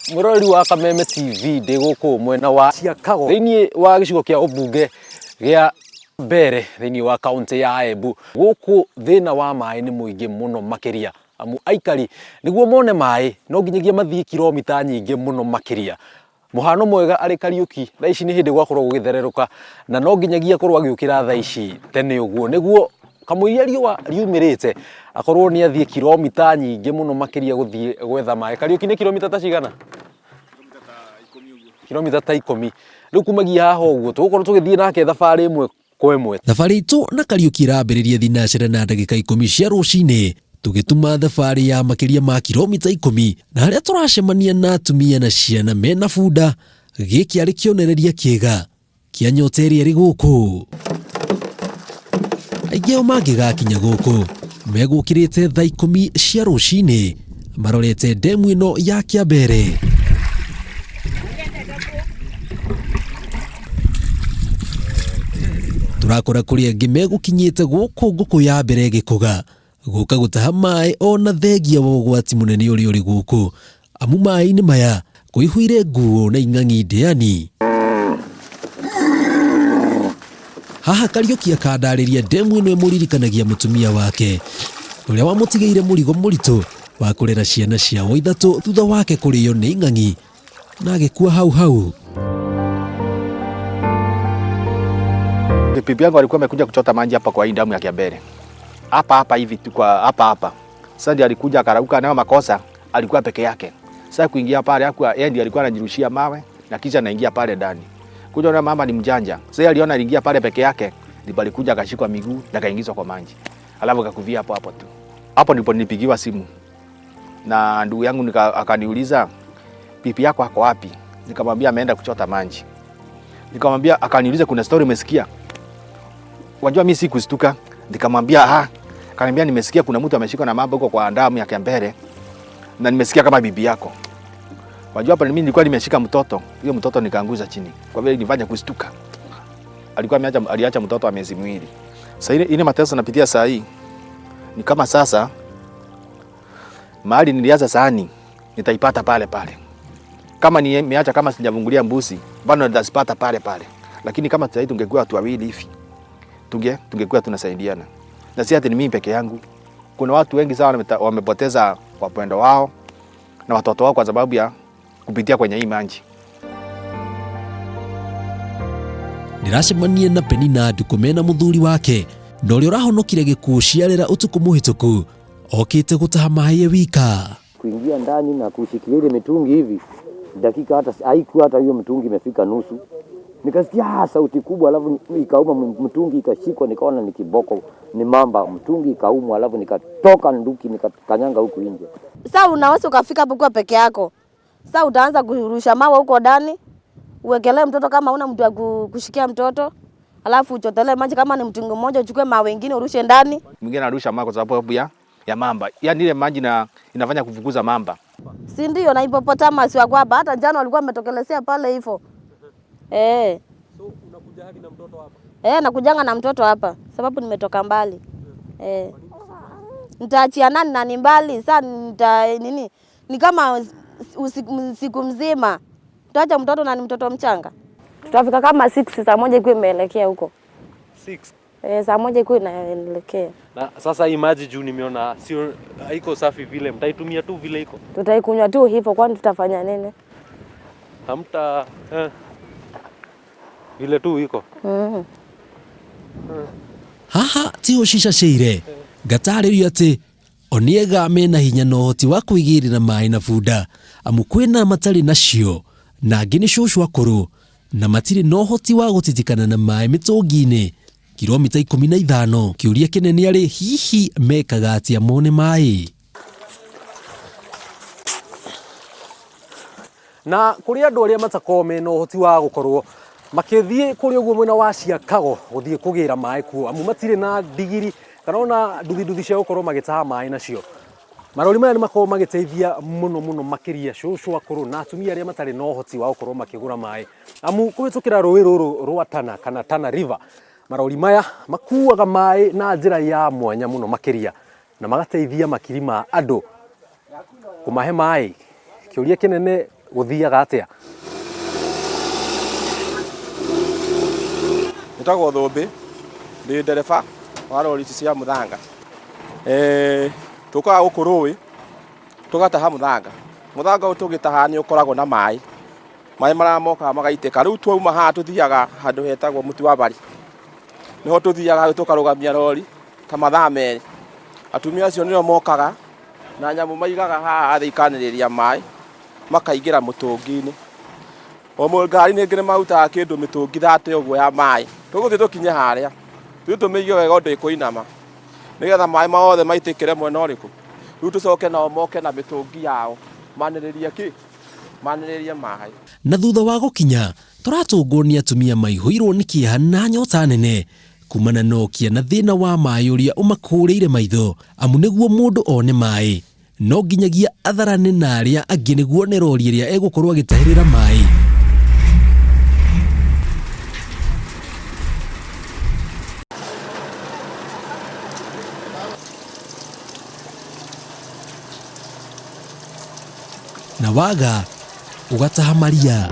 Mwĩroreri wa Kameme TV, ndĩ gũkũ mwena wa Ciakago thĩinĩ wa gĩcigo kĩa ũmbunge gĩa Mbere thĩinĩ wa kaũntĩ ya Embu. Gũkũ thĩna wa maĩ nĩ mũingĩ mũno makĩria, amu aikari nĩguo mone maĩ no nginyagia mathiĩ kiromita nyingĩ mũno makĩria. Mũhano mwega arĩ Kariũki, thaa ici nĩ hĩndĩ gwakorwo gũgĩthererũka na no nginyagia akorwo agĩũkĩra thaa ici tene ũguo nĩguo kamũiria riũa riumĩrĩte akorwo nĩ athiĩ kiromita nyingĩ mũno makĩria gũthiĩ gwetha maĩ. Kariũki nĩ kiromita ta cigana? Kiromita ta ikũmi. Rĩu kumagia haha ũguo tũgũkorwo tũgĩthiĩ nake thabarĩ ĩmwe kwa ĩmwe. Thabarĩ itũ na Kariũki ĩrambĩrĩria thinacara na ndagĩka ikũmi cia rũcinĩ tũgĩtuma thabarĩ ya makĩria ma kiromita ikũmi na harĩa tũracemania na atumia na ciana mena bunda. Gĩkĩ arĩ kĩonereria kĩega kĩa nyota ĩrĩa ĩrĩ gũkũ. Aingĩ ao mangĩgakinya gũkũ megũkĩrĩte thaa ikũmi cia rũcinĩ marorete ndemu ĩno ya Kĩambere. Tũrakora kũrĩ angĩ megũkinyĩte gũkũ ngũkũ ya mbere ĩgĩkũga gũka gũtaha maĩ ona thengia wa ũgwati mũnene ũrĩa ũrĩ gũkũ, amu maĩ-inĩ maya kũihũire nguo na ing'ang'i ndĩani. Haha Kariũki akandarĩria ndemu ĩno ĩmũririkanagia mũtumia wake ũrĩa wamũtigĩire mũrigo mũritũ wa kũrera ciana ciao ithatũ thutha wake kũrĩo nĩ ing'ang'i na agĩkua hau hau. Bibi yangu alikuwa amekuja kuchota maji hapa kwa hii damu ya Kiambere. Hapa hapa hivi tu kwa hapa hapa. Sasa ndiye alikuja akarauka nayo makosa, alikuwa peke yake. Sasa kuingia pale hakuwa yeye ndiye alikuwa anajirushia mawe na kisha anaingia pale ndani. Kuja na mama ni mjanja. Sasa yeye aliona aliingia pale peke yake, ndipo alikuja akashikwa miguu na akaingizwa kwa maji. Alafu akakuvia hapo hapo tu. Hapo ndipo nilipigiwa simu na ndugu yangu akaniuliza bibi yako ako wapi? Nikamwambia ameenda kuchota maji. Nikamwambia, akaniuliza kuna story umesikia? Wajua mimi sikustuka. Nikamwambia ah, akaniambia nimesikia kuna mtu ameshikwa na mambo huko kwa damu ya Kiambere na nimesikia kama bibi yako. Wajua hapa mimi nilikuwa nimeshika mtoto, huyo mtoto nikaanguza chini. Kwa vile nilifanya kustuka. Alikuwa ameacha, aliacha mtoto wa miezi miwili. Sasa ile ile mateso napitia saa hii ni kama sasa mahali nilianza sahani nitaipata pale pale. Kama nimeacha kama sijavungulia mbuzi bado nitazipata pale pale. Lakini kama sasa tungekuwa watu wawili hivi tungekuwa tunasaidiana. Na si ati ni mimi peke yangu. Kuna watu wengi sana wamepoteza wapendo wao na watoto wao kwa sababu ya kupitia kwenye hii maji. Ndĩracemania na Penina Ndukũ mena mũthuri wake na ũrĩa ũrahonokire gĩkuũ ciarĩra ũtukũ mũhĩtũku okĩte gũtaha maĩ e wika. Kuingia ndani na kushikilia ile mitungi hivi, dakika hata haikuwa hata hiyo mtungi imefika nusu, nikasikia sauti kubwa, alafu ikauma mtungi ikashikwa, nikaona ni kiboko, ni mamba, mtungi ikaumwa, alafu nikatoka nduki nikakanyanga huku nje. Sasa unaweza ukafika hapo kwa peke yako. Sasa utaanza kurusha mawe huko ndani, uwekelee mtoto kama una mtu wa kushikia mtoto, alafu uchotelee maji kama ni mtungi mmoja, uchukue mawe mengine urushe ndani. Mwingine anarusha mawe kwa sababu ya mamba. Yaani ile maji inafanya kufukuza mamba. Si ndio? Na hippopotamus wa kwamba hata jana walikuwa wametokelezea pale hivyo. So unakuja hadi na mtoto hapa? Nakujanga na mtoto hapa sababu nimetoka mbali. Nitaachia nani na ni mbali? Sasa nita nini? Ni kama siku mzima. Nitaacha mtoto na ni mtoto mchanga. Tutafika kama 6 saa moja ikuwe imeelekea huko. 6? Saa moja ikuwe inaelekea. Na sasa hii maji juu nimeona sio haiko safi vile, mtaitumia tu vile iko? Tutaikunywa tu hivyo, kwani tutafanya nini? Hamta vile tu iko. Haha tiho cicaceire ngatarĩrio atĩ oniega mena hinya na ũhoti wa kwĩgĩrĩra maĩ na bunda, amu kwĩna matarĩ nacio na angĩ nĩ cũcũ akũrũ na matirĩ na ũhoti wa gũtitikana na maĩ mĩtũngi-inĩ kilomita ikũmi na ithano. Kĩũria kĩnene arĩ hihi mekaga atĩa mone maĩ? Na kũrĩ andũ arĩa matakoragwo mena ũhoti wa gũkorwo makĩthiĩ kũrĩa ũguo mwena wa Ciakago gũthiĩ kũgĩra maĩ kuo, amu matirĩ na ndigiri kana ona nduthi nduthi cia gũkorwo magĩtaha maĩ nacio. Marori maya nĩ makoragwo magĩteithia mũno mũno makĩria cũcũ akũrũ na atumia arĩa matarĩ na ũhoti wa gũkorwo makĩgũra maĩ, amu kũhĩtũkĩra rũĩ rũrũ rwa Tana kana Tana River, marori maya makuaga maĩ na njĩra ya mwanya mũno makĩria na magateithia makiri ma andũ kũmahe maĩ. Kĩũria kĩnene Gũthiaga atĩa? Njĩtagwo Thũmbĩ, ndĩ ndereba wa rori ici cia mũthanga. Eh, tũkaga gũkũ rũĩ tũgataha mũthanga. Mũthanga ũyũ tũgĩtaha nĩ ũkoragwo na maĩ, maĩ marĩa mokaga magaitĩka. Rĩu twauma haha tũthiaga handũ hetagwo mũtu wa bari, nĩho tũthiaga hau tũkarũgamia rori ta mathaa merĩ. Atumia acio nĩo mokaga na nyamũ maigaga haha thĩ ikanĩrĩria maĩ makaingĩra mũtũngi-inĩ. O ngari ningĩ nĩ marutaga kĩndũ mĩtũngi 30 ũguo ya maĩ. Tũgũthiĩ tũkinye harĩa, tũthiĩ tũmĩige wega ũndũ ĩkũinama nĩgetha maĩ mothe maitĩkĩre mwena ũrĩkũ. Rĩu tũcoke nao moke na mĩtũngi yao manĩrĩrie kĩ? Manĩrĩrie maĩ. Na thutha wa gũkinya, tũratũngwo nĩ atumia maihũirwo nĩ kĩeha na nyota nene kumana na ũkĩa na thĩna wa maĩ ũrĩa ũmakũrĩire maitho, amu nĩguo mũndũ one maĩ no nginyagia atharane na arĩa angĩ nĩguo one rori ĩrĩa egũkorwo agĩtahĩrĩra maĩ. Na waga ũgataha maria.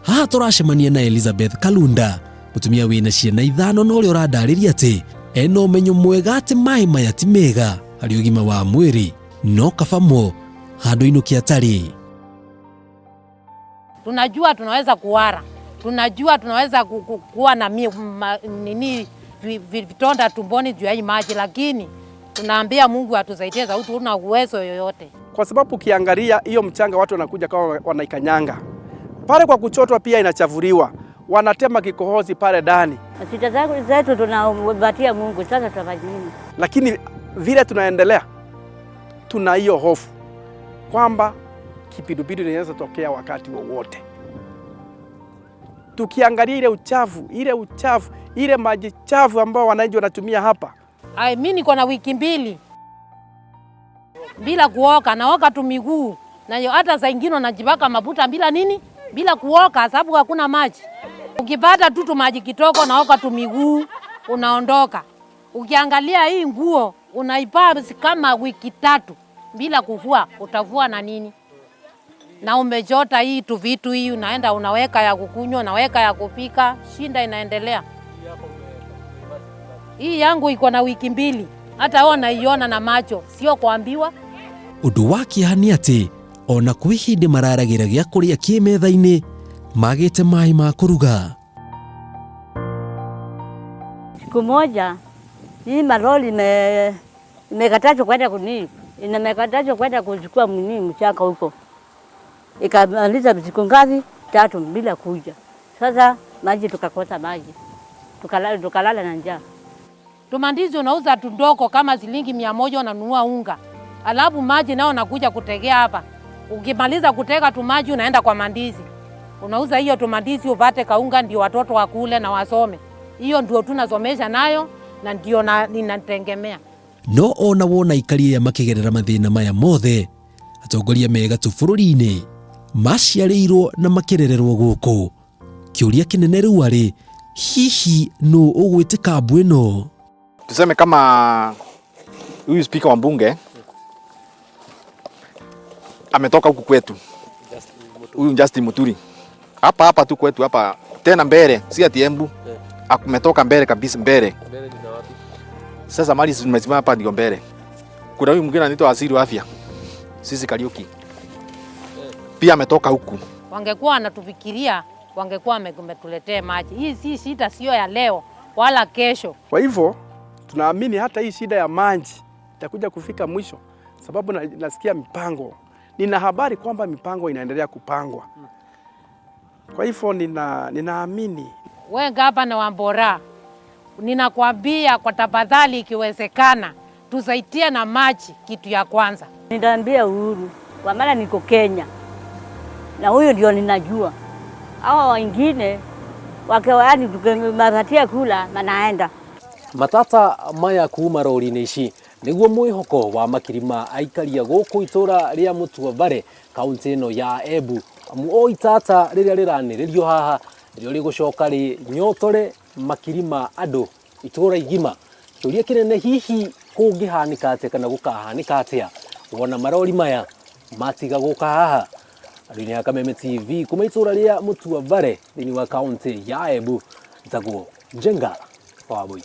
Haha tũracemania na Elizabeth Kalunda, mũtumia wĩna ciana ithano na ũrĩa ũrandarĩria atĩ ena ũmenyo mwega atĩ maĩ maya ti mega harĩ ũgima wa mwĩrĩ, no kaba mo handũ inũke atarĩ. Tunajua tunaweza kuhara, tunajua tunaweza kuwa na nini vitonda tumboni juu ya hii maji, lakini tunaambia Mungu atusaidie sababu tuna uwezo yoyote. Kwa sababu ukiangalia hiyo mchanga watu wanakuja kama wanaikanyanga pale, kwa kuchotwa pia inachafuliwa, wanatema kikohozi pale ndani. Shida zetu tunabatia Mungu, sasa tutafanya nini? Lakini vile tunaendelea, tuna hiyo hofu kwamba kipindupindu inaweza tokea wakati wowote. Tukiangalia ile uchafu, ile maji chafu ambao wananchi wanatumia hapa. Ai, mimi niko na wiki mbili bila kuoka, naoka tu miguu. Na hata saa ingine najipaka mafuta bila nini? Bila kuoka sababu hakuna maji. Ukipata tu maji kitoko naoka tu miguu, unaondoka. Ukiangalia hii nguo unaipaa kama wiki tatu bila kuvua, utavua na nini? Na umejota hii tu vitu hii unaenda unaweka ya kukunywa, unaweka ya kupika, shinda inaendelea. Hii yangu iko na wiki mbili, hata wao naiona na macho, sio kuambiwa. Ũndũ wa kĩeha nĩ atĩ ona kwĩ hĩndĩ mararagĩra gĩa kũrĩa kĩ metha-inĩ magĩte maĩ ma kũruga. Siku moja hii malori imekatazwa kwenda kunini, imekatazwa kwenda kuchukua nini mchanga huko. Ikamaliza siku ngapi? 3 bila kuja. Sasa maji tukakosa maji. Tukalala na njaa. Tumandizi unauza tundoko kama shilingi 100 unanunua unga. Alafu maji nao nakuja kutegea hapa. Ukimaliza kutega tu maji unaenda kwa mandizi. Unauza hiyo tumandizi upate kaunga ndio watoto wakule na wasome. Hiyo ndio tunasomesha nayo na ndio ninategemea. No ona wona ikaria makigerera mathina maya mothe, atongoria mega tu bũrũri-inĩ maciarĩirwo na makĩrererwo gũkũ. Kĩũria kĩnene rĩu arĩ hihi nũ ũgwĩtĩka mbu ĩno? Tuseme kama huyu spika wa mbunge ametoka huku kwetu, huyu Justin Muturi hapa hapa tu kwetu hapa, tena mbele, si ati Embu, ametoka mbele kabisa, mbele. Sasa mali tumesimama hapa ndio mbele. Kuna huyu mwingine anaitwa Waziri wa Afya Sisi Kariuki, pia ametoka huku. Wangekuwa wanatufikiria, wangekuwa wametuletea maji. Hii si shida, sio ya leo wala kesho. Kwa hivyo tunaamini hata hii shida ya maji itakuja kufika mwisho, sababu nasikia mipango. Nina habari kwamba mipango inaendelea kupangwa. Kwa hivyo ninaamini. We gavana wa Mbora, ninakwambia kwa tafadhali, ikiwezekana tusaitie na maji, kitu ya kwanza. Nitaambia Uhuru, kwa maana niko Kenya na huyu ndio ninajua. Hawa wengine wakiwa tukiwapatia kula manaenda. Matata maya kuma rori-inĩ ici nĩguo mwĩhoko wa makiri ma aikaria gũkũ itũra rĩa Mũtuambare kaunti ĩno ya Embu Amu o itata rĩrĩa rĩranĩrĩrio haha nĩrĩo rĩgũcoka rĩnyotore makiri ma andũ itũra igima. Kĩũria kĩnene hihi kũngĩhanĩka atĩa kana gũkahanĩka atĩa wona marori maya matiga gũka haha. Andũ-inĩ a Kameme TV kuma itũra rĩa Mũtuambare thĩinĩ wa kaũntĩ ya Embu, njagwo Njenga wa Wambui.